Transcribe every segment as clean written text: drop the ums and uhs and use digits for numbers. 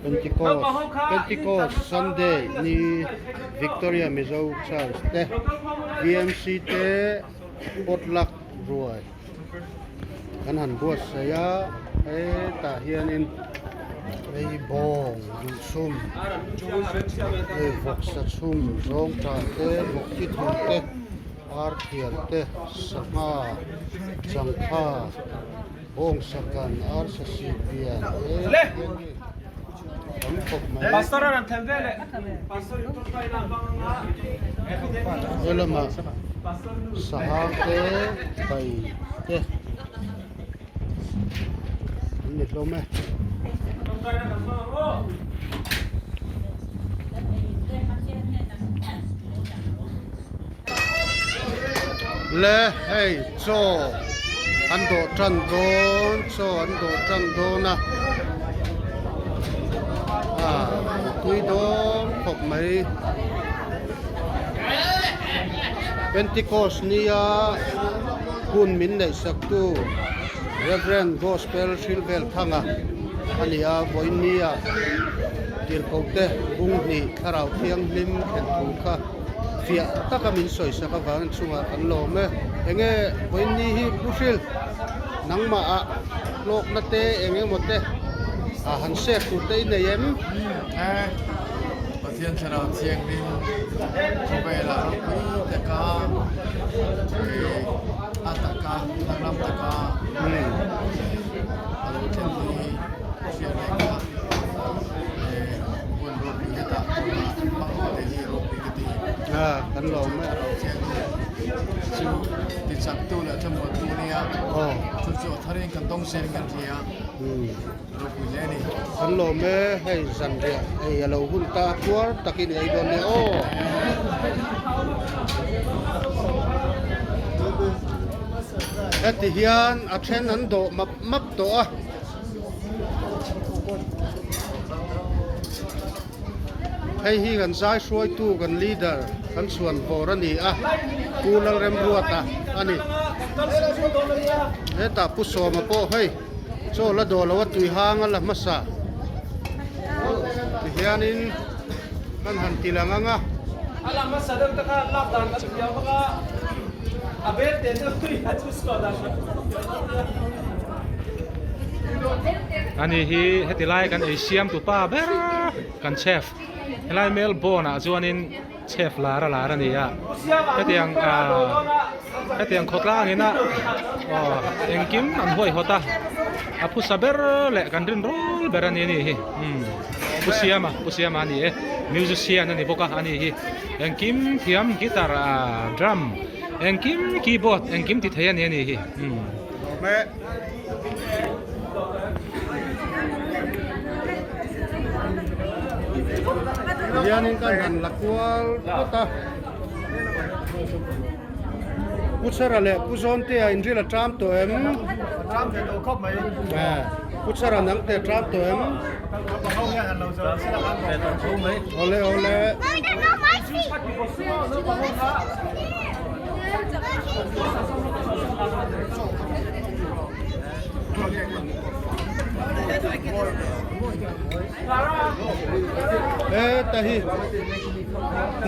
Pentecost Pentecost Sunday ni Victoria Mizo Church te VMC te potluck ruai kan han buatsaih a hetah hianin hei bawng duhsum hei vawksa chhum zawngtah te vawk thi thum te ar thial te sangha changkha bawngsa kan arsa sih pian he hian hei tam khawp mai he lamah sahang te bai te an ni hlawm e. Le hei chaw an dawh tan dawn chaw an dawh tan dawn a ah a tui dawn khawp mai Pentecost nia hun min neih sak tu Reverend Gospel Hrilvelthanga a ni a vawiin nia tirhkoh te bung hnih thlarau thianghlim khelh thu kha fiah taka min sawi sak avangin chungah kan lawm e. Enge vawiin ni hi pu hril nangmah ah hlawkna te eng emaw te ah han share tur te i nei em? E, Pathian thlarau thianghlim khawvelah ropui taka a taka danglam taka a lo thlen hi hriat reng a. Hun ropui hetah tunah hmang ho te hi ropui ka ti. A kan lawm e. Chu ti chak tu leh thlamuan tu nia. Chu chu a tharin kan dawng zel kan hria. Ropui hle ni. Kan lawm e hei zanriah hei a lo hun ta puar takin ei dawn nia aw. Heti hian a then an dawh map map tawh a. Hei hi kan zai hruaitu kan leader kan chhuan vawr a ni a, Pu Lalremruata a ni. Hetah Pu Sawma pawh hei chaw la dawh lo a tui hang a la hmasa tihianin kan han ti lang ang a. Ani hi heti lai kan ei siam tu pa ber kan chef helai Melbourne ah chuanin chef lar a lar a ni a hetiang ah hetiang khawtlang ina aw engkim an huaihawt a a phusa ber leh kan rin rawl ber a ni a ni hi umm pu siama pu siama a ni e musician a ni bawk a ani hi engkim thiam guitar ah drum engkim keyboard engkim ti thei a ni a ni hi umm. Hianin kan han la kual phawt a Pu Chhara leh Pu Zawntea inril a ṭam tawh em? Ṭam ve tawh khawp mai. Pu Chhara nang te ṭam tawh em? Awle awle. Heta hi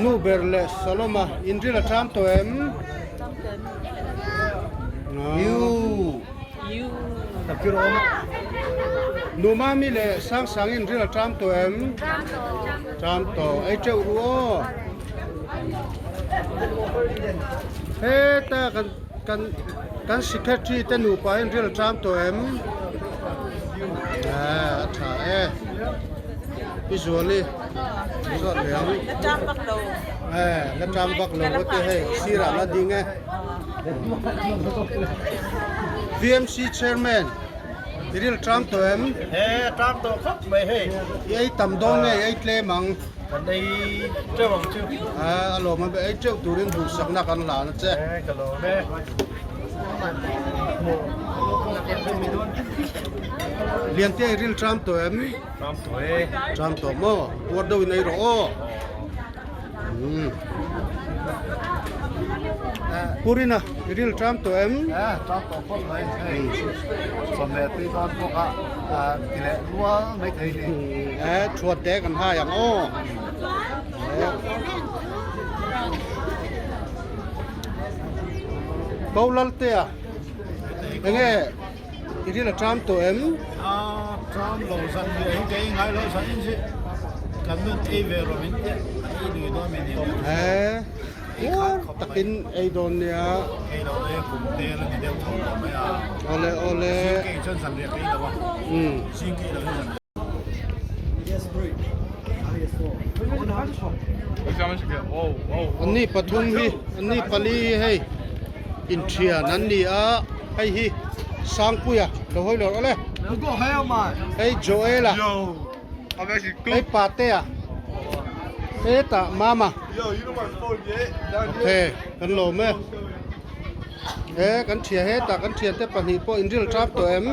nu ber leh Saloma inril a ṭam tawh em? Nu Mami leh Sangsang inril a ṭam tawh em? Ṭam tawh. Ei ṭeuh ru aw. Heta kan kan kan secretary te nupa hian ril a ṭam tawh em? A ṭha e. Pi Zuali zawt leh ang. La ṭam vak lo. E la ṭam vak lo ka ti hei sirah la ding e. VMC chairman i ril ṭam tawh em? He ṭam tawh khawp mai hei. I ei tam dawn nge i ei tlem ang? Kan ei teuh ang chu. A a lawm a ei teuh turin duhsakna kan la na che. E ka lawm e. Liante i ril ṭam tawh em? Ṭam tawh e. Ṭam tawh maw? Puar deuhin ei rawh aw. Umm. Purina i ril ṭam tawh em? Eh, ṭam tawh khawp mai. Hei, chawhmeh tui dawn bawk a, ti leh rual mai thei ni. Eh, thuat te kan hai ang aw. Ko Laltea, enge i ril a ṭam tawh em? A ṭam lo zan hi eng ke i ngai lo zan in hi kan nun ei ve rawh min teh an ei lui dawn min ni. Eh, Uar takin ei dawn nia. Ei lo e kum tel a ni deuh tho tawh mai a. Awle awle. Zing ke chuan zanriah ka ei lo a. Umm. Zing ke ei lo hi zanriah. Anni pathum hi anni pali hi hei inthian an ni a hei hi Sangpuia lo hawi lawr awle. Hei Joel-a. Hei Patea hetah Mama ok kan lawm e he kan thian hetah kan thiante pahnih pawh inril tap tawh em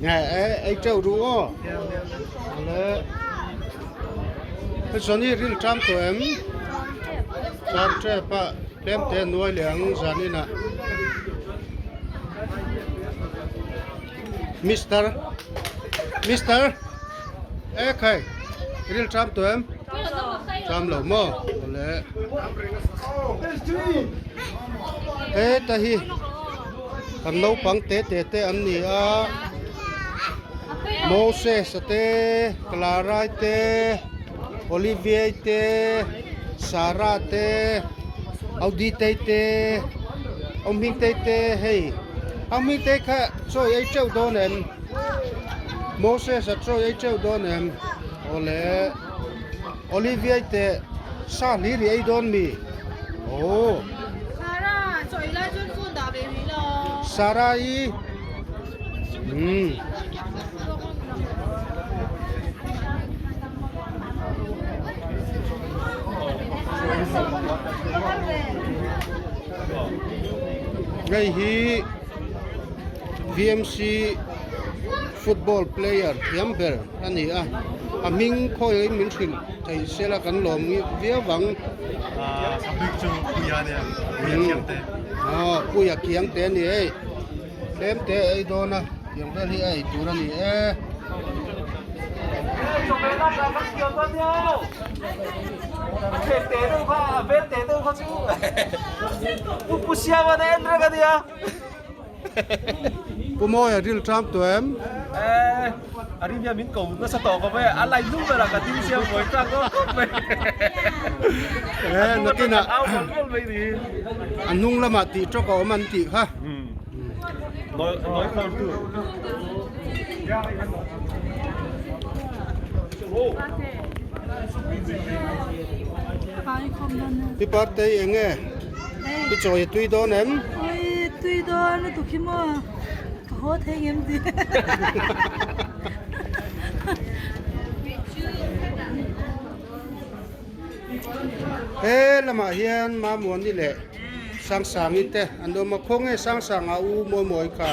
nge e ei teuh duh aw awle hei Johnny ril tap tawh em tap tep a tlem te a nuai leh ang zaninah. Mister Mister e khai ril tram tu em tram lo maw awle heta hi kan naupang te te te an ni a Moses a te Clara te Olivia te Sarah te Auditei te Awmhmingtei te hei Awmhmingtei kha chawi ei teuh dawn em Moses a chawi ei teuh dawn em awle Olivia te sa hlir i ei dawn mi aw Sarah i umm. Hei hi VMC football player thiam ber a ni a a hming khawi in min hrilh thei sela kan lawm viau vang aw puia kiang te a ni hei tlem te a ei dawn a tiang vel hi a ei tur a ni e. Pu Mawia ril ṭam tawh em? E nakinah a hnung lamah tih ṭawk a awm an tih kha. Pi Partei eng nge? I chawi a tui dawn em? Oi tui dawn lutuk hi maw ka haw thei ngem ti. He lamah hian Mamuani leh Sangsangi te an awm a, khawnge Sangsanga u Mawimawi kha?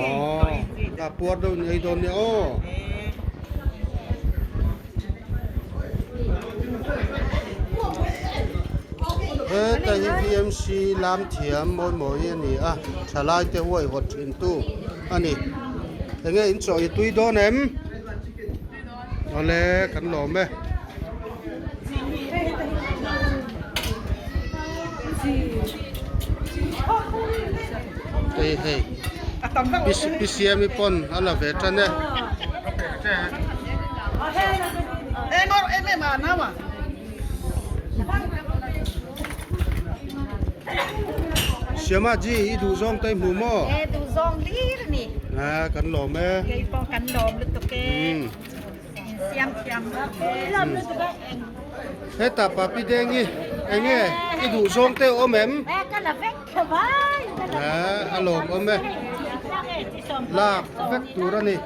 Aw, puar deuh in ei dawn nia aw. Heta hi VMC lam thiam mawi mawi a ni a, thalai te huaihawt thin tu a ni. Enge in chaw i tui dawn em? Awle kan lawm e. Hei hei Pi Siami pawn a la ve tan e. Siama ji i duh zawng te i hmu maw? E duh zawng hlir a ni. A kan lawm e. Kei pawh kan lawm lutuk e. In siam thiam lutuk e. Hetah Papi Dengi eng nge i duh zawng te awm em? E ka la vek kha vai. A a lawm awm e. Lak vek tur a ni.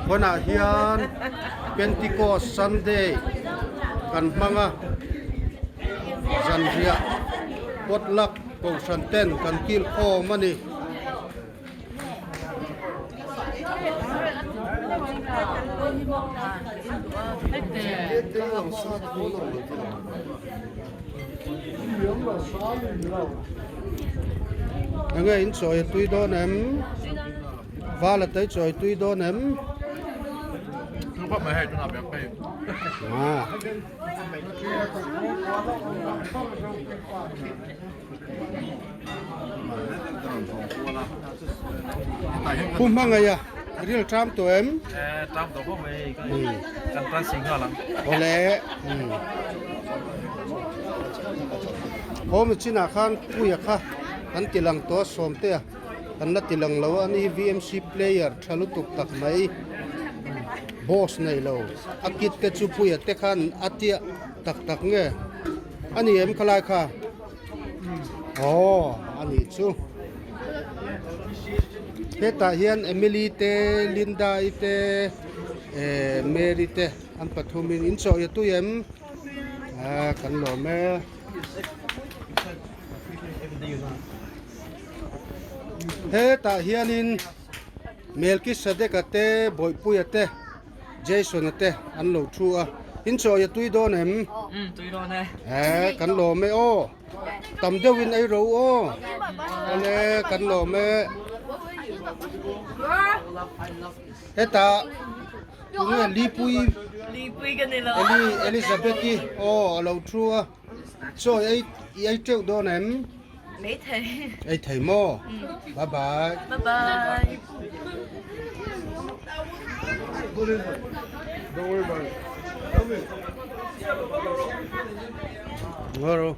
Khawnah hian Pentecost Sunday kan hmang a, zanriah potluck kohhran ten kan kil khawm a ni. Enge in chawi a tui dawn em? Val a tei chawi tui dawn em? Pu Hmangaia ril ṭam tawh em? Ṭam tawh khawp mai kan tan si nghal ang. Awle. Home chinah khan Puia kha kan ti lang tawh a Sawmtea kan la ti lang lo a ni VMC player tha lutuk tak mai boss nei lo a kit te chu Puia te khan a tiah tak tak nge a ni em khalai kha. Aw a nih chu hetah hian Emily te Linda i te eh Mary te an pathum in in chawi a tui em ah kan lawm e. Hetah hianin Melkisedeka te Bawihpuia te. Jason-a te an lo thu a, in chawi a tui dawn em? Umm tui dawn e. He kan lawm e aw, tam deuhin ei ro aw, awle kan lawm e. Hetah tunge Lipui Lipui ka ni lo. Eli Elizabeth-i aw a lo thu a, chawi ei i ei teuh dawn em? Ei thei. Ei thei maw? Bye bye. Bye bye. Ngaro.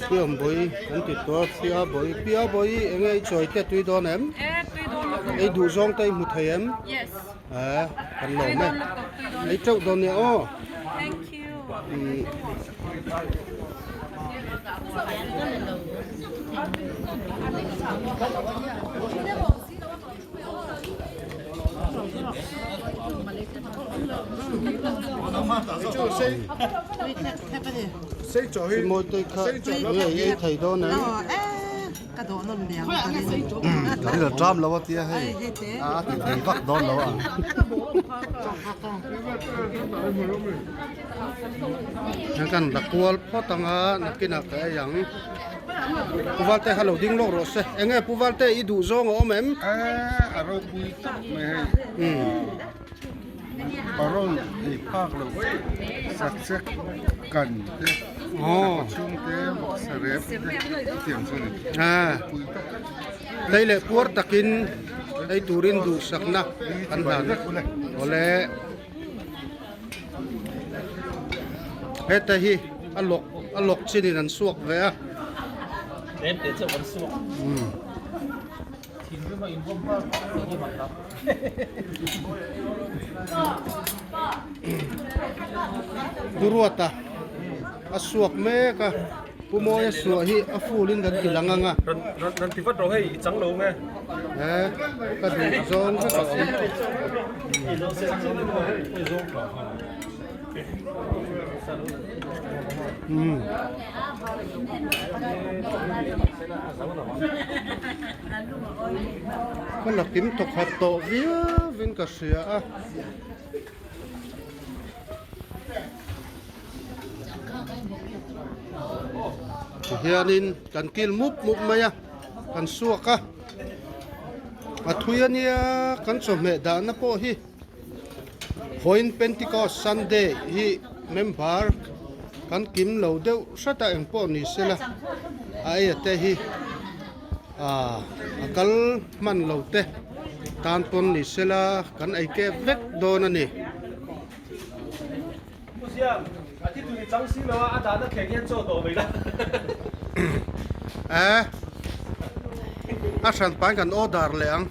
Piam boi an ti tawh pia boi pia boi enge i chawi te tui dawn em? E tui dawn lutuk. Ei duh zawng te i hmu thei em? Yes. Eh kan lawm e. Ei teuh dawn nia aw. Thank you. Mawi te kha ei thei dawn em? Kan la tram lo a tia hei a ti thei vak dawn lo a. Heng kan la kual phawt ang a nakinah ka ei ang. Pu Valte kha lo ding lawk rawh se. Enge Pu Valte i duh zawng a awm em? A ropui tak mai hei. Parawn ei phak loh sakchek kan te sakhaw chhung te bawksa rep te chutiang chu a ni. Ropui tak. Hlei leh puar takin ei turin duhsakna kan hlan awle. Heta hi a lawk a lawk chin in an suak ve a. Tlem te chauh an suak. Thinrim a inbawm hma hi mak tak. Duruata a suak mek a Pu Mawia suah hi a full in kan ti lang ang a. Rawn ti vat rawh hei i chang lo nge. He ka duh zawng vek a awm. Umm. Ka la kim thawkhat tawh viau in ka hria a. Tihianin kan kil mup mup mai a kan suak a a thui a nia kan chawhmeh dahna pawh hi vawiin Pentecost Sunday hi member kan kim lo deuh hret a engpawh ni sela a ei a te hi ah a kal hman lo te tan pawn ni sela kan ei kep vek dawn a ni. Eh a hran pain kan order leh ang.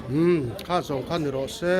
Umm kha zawng kha ni rawh se.